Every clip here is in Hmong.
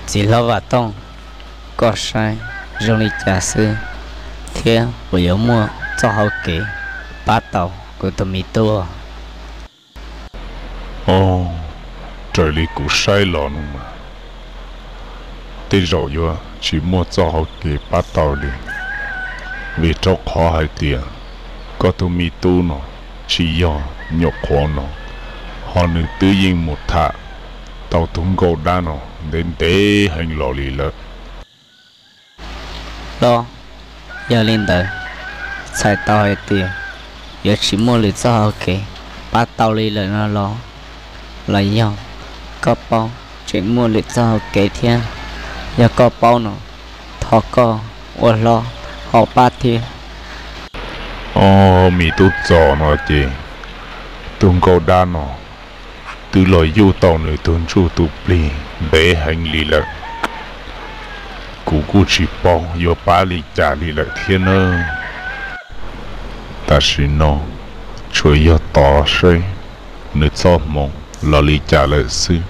Txiv hlob Vam Tooj, koj saib zoo li cas xwb thiab puas yuav muaj txoj hau kev pab tau kuv tus me tub? Au, raws li kuv saib los no mas tej zaum yuav tsis muaj txoj hau kev pab tau li, vim rau qhov hais tias koj tus me tub no tsis yog nyuam qhuav no, ho nws twb yeej mus tham tau tus nkauj dab no ntev ntev heev los li lawm. Los yog li ntawd, txhais tau hais tias yuav tsis muaj lwm txoj hau kev pab tau li lawm no los? Los yog koj paub tseem muaj lwm txoj hau kev thiab? Yog koj paub no, thov koj ua hlob ho pab thiab. Au, me tub Txos no ces, tus nkauj dab no twb los yuj tau nws tus ntsuj tus plig ntev heev li lawm. Kuv kuj tsis paub yuav pab li cas li lawm thiab nawb. Tam sim no tsuas yog tos seb nws txoj hmoo los li cas lawm xwb.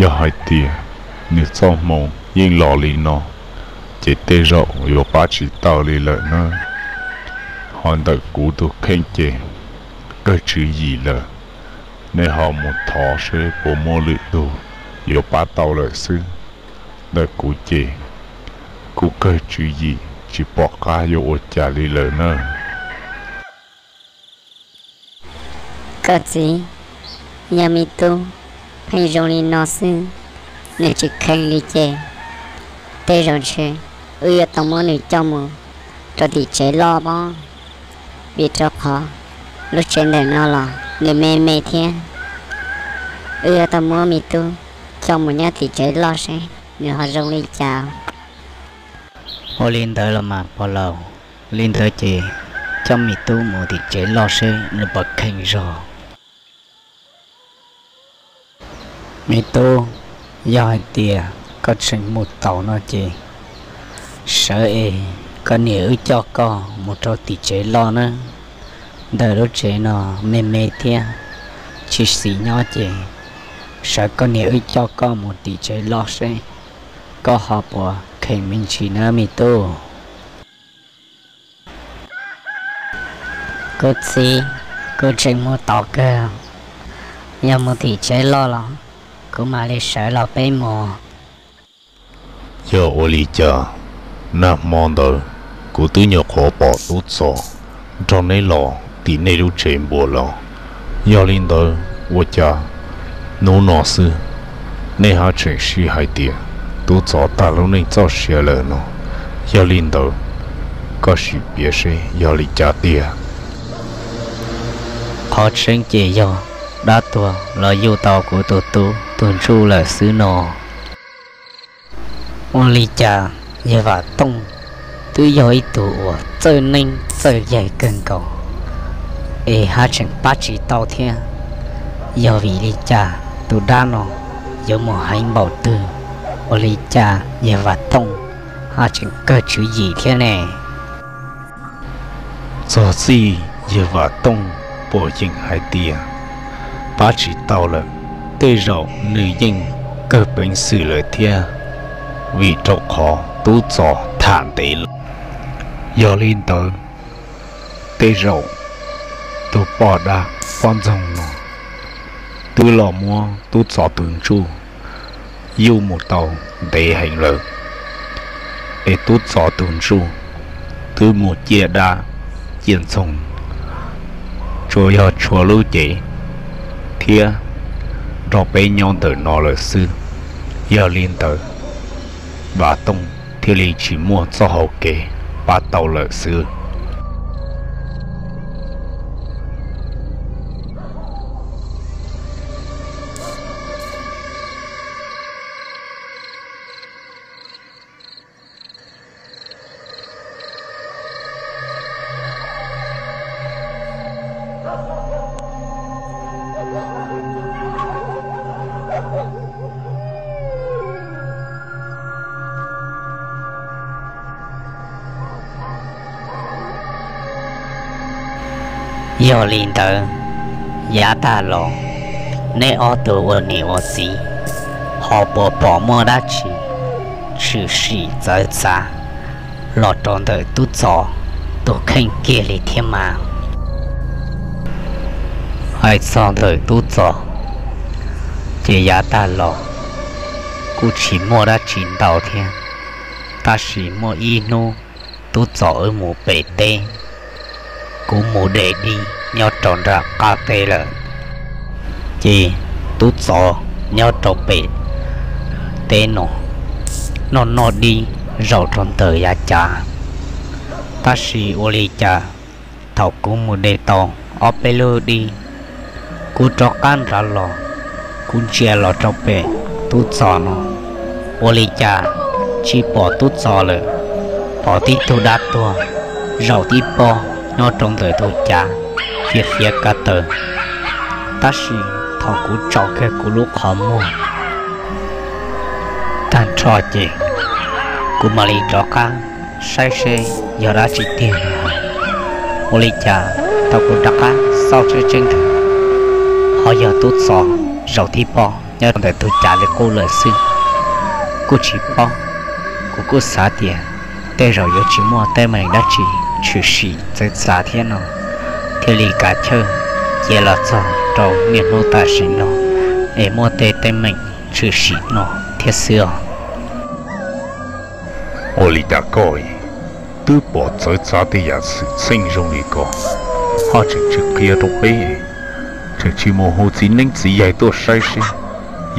Yog hais tias nws txoj hmoo yeej los li no, ces tej zaum yuav pab tsis tau li lawm nawb. Ho ntawm kuv tus kheej ces kawg tswv yim lawm, nej ho mus thov seb puas muaj lwm tus yuav pab tau lawm xwb. Ntawm kuv ces kuv kawg tswv yim tsis pom qab yuav ua cas li lawm nawb. Koj txiv, yog me tub pheej zoo li no xwb, nws tsis kheev li ces tej zaum ntshe wb yuav tau muab nws coj mus rau tim tsev loj pob, vim rau qhov lub tsev ntawm no los nws me me thiab. Wb yuav tau muab me tub coj mus nyob tim tsev loj seb nws ho zoo li cas. Ua li ntawd los mas pog laus, li ntawd ces coj me tub mus tim tsev loj seb nws puas kheev zog. Me tub, yog hais tias koj tseem mus tau no ces sawv es koj niam wb coj koj mus rau tim tsev loj nawb. Ntawm lub tsev no me me thiab tsis xis nyob ces sawv koj niam wb coj koj mus tim tsev loj seb koj ho puas kheev me ntsis nawb me tub. Kuv txiv, kuv tseem mus tau kawg, yog mus tim tsev loj los kuv mam li sawv los peb mus. Yog ua li cas nag hmo ntawd kuv twb nyuam qhuav pom tub Txos nrog neb los tim nej lub tsev npua los? Yog li ntawd ua cas hnub no xwb nej haj tseem sib hais tias tub Txos tag lub neej txoj sia lawm no? Yog li ntawd koj sim piav seb yog li cas tiag. Qhov tseeb ces yog dab tuag los yuj tau kuv tus tub tus ntsuj lawm xwb no. Ua li cas yawg Vam Tooj twb yog ib tug uas txawj neeb txawj yaig kawg nkaus es haj tseem pab tsis tau thiab? Yog vim li cas tus dab no yuav mus heev npaum twg? Ua li cas yawg Vam Tooj haj tseem kawg tswv yim thiab ne? Txog txij yawg Vam Tooj puas yeem hais tias pab tsis tau lawm, tej zaum nws yeej kawg peev xwm lawm thiab, vim rau qhov tub Txos tham ntev lawm. Yog li ntawd tej zaum tus poj dab poj ntxoog no twb los muab tub Txos tus ntsuj yuj mus tau ntev heev lawm, es tub Txos tus ntsuj twb mus ciaj dab ciaj ntxoog, tsuas yog tshuav lub cev thiab nrog peb nyob ntawm no lawm xwb. Yog li ntawd Vam Tooj thiaj li tsis muaj txoj hau kev pab tau lawm xwb. Yog li ntawd, yav tag los, neb ob tug ua niam ua txiv ho puas pom muaj dab tsi tshwm sim txawv txav los rau ntawm Tub Txos tus kheej kiag li thiab mas. Hais txog ntawm Tub Txos ces yav tag los kuj tsis muaj dab tsi ntau thiab, tab sis muaj ib hnub Tub Txos wb mus pem teb, kuv mus de dib nyob rau nram qab teb lawm, ces Tub Txos nyob rau pem teb no noj noj dib zaum rau ntawm yav cav. Tab sis ua li cas thaum kuv mus de tau ob peb lub dib, kuv rov qab nrad los, kuv ntsia los rau pem Tub Txos no, ua li cas tsis pom Tub Txos lawm, pom tib tug dab tuag zaum tib pob nyob rau ntawm tus cav fiav fiav ka taw. Tab sis thaum kuv tsaus kiag kuv lub qhov muag tag nrho ces kuv mam li rov qab saib seb yog dab tsi tiag no. Ua li cas thaum kuv rov qab xauj tseeb tseeb nrad, ho yog Tub Txos zaum tib pob nyob ntawm tus cav li qub lawm xwb. Kuj tsis paub, kuv kuj xav tias tej zaum yuav tsis muaj teeb meem dab tsi tshwm sim txawv txav thiab no, thiaj li kav chawj cia los txog rau niaj hnub tam sim no es muaj tej teeb meem tshwm sim no thiab xwb os. Ua li cas koj twb pom txawv txav tej yam xwm txheej zoo li ko, ho tseem tsis qhia rau peb, tseem tsis mus hu txiv neeb txiv yaig tuaj saib seb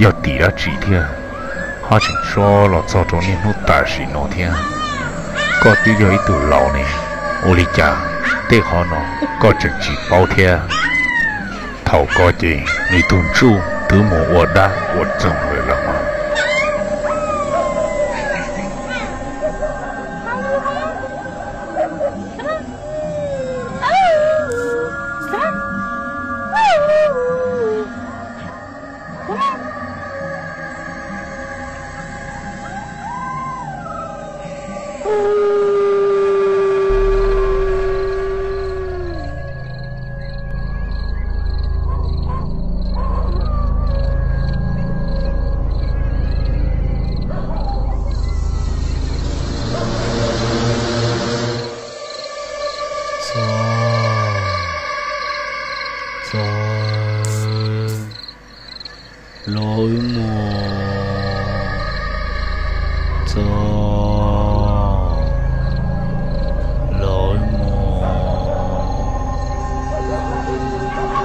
yog tim dab tsi thiab, ho tseem tso los txog rau niaj hnub tam sim no thiab? Koj twb yog ib tug laus ne, ua li cas tej qhov no koj tseem tsis paub thiab? Thaum ko ces nws tus ntsuj twb mus ua dab ua txoog lawm los mas. Txos, los wb mus. Txos, los wb mus.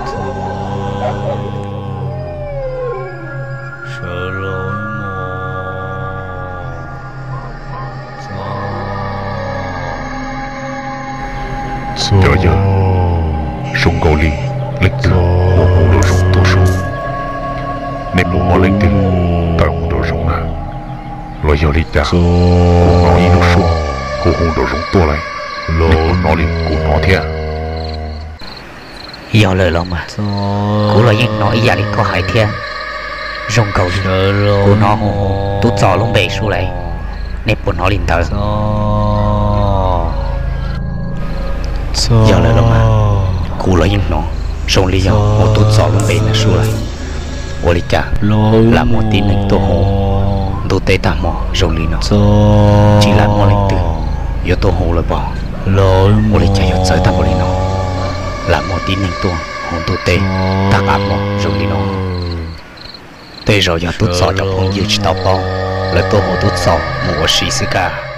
Txos, sawv los wb mus. Cov yawg, zoo nkaus li leej twg hu hu nraum zoov tuaj sub. Nej puas hnov leej twg tawm mus nraum zoov na? Los yog li cas kuv hnov ib lub suab hu hu nraum zoov tuaj lawm? Nej puas hnov li kuv hnov thiab? Yog lawm los mas, kuv los yeej hnov ib yam li koj hais thiab. Zoo nkaus li kuv hnov hu hu Tub Txos lub npe sub lawm. Nej puas hnov li ntawd? Yog lawm los mas, kuv los yeej hnov zoo li yog hu Tub Txos lub npe ntawd sub lawm. Ua li cas lam muaj tib neeg tuaj hu ntuj teb tag hmo zoo li no, tsis lam muaj leej twg yuav tuaj hu lawm pob? Ua li cas yuav txawv tag npaum li no, lam muaj tib neeg tuaj hu ntuj teb tag qab hmo zoo li no? Tej zaum yog Tub Txos cov phooj ywg tsis tau paub, lawv tuaj hu Tub Txos mus ua si xwb kag.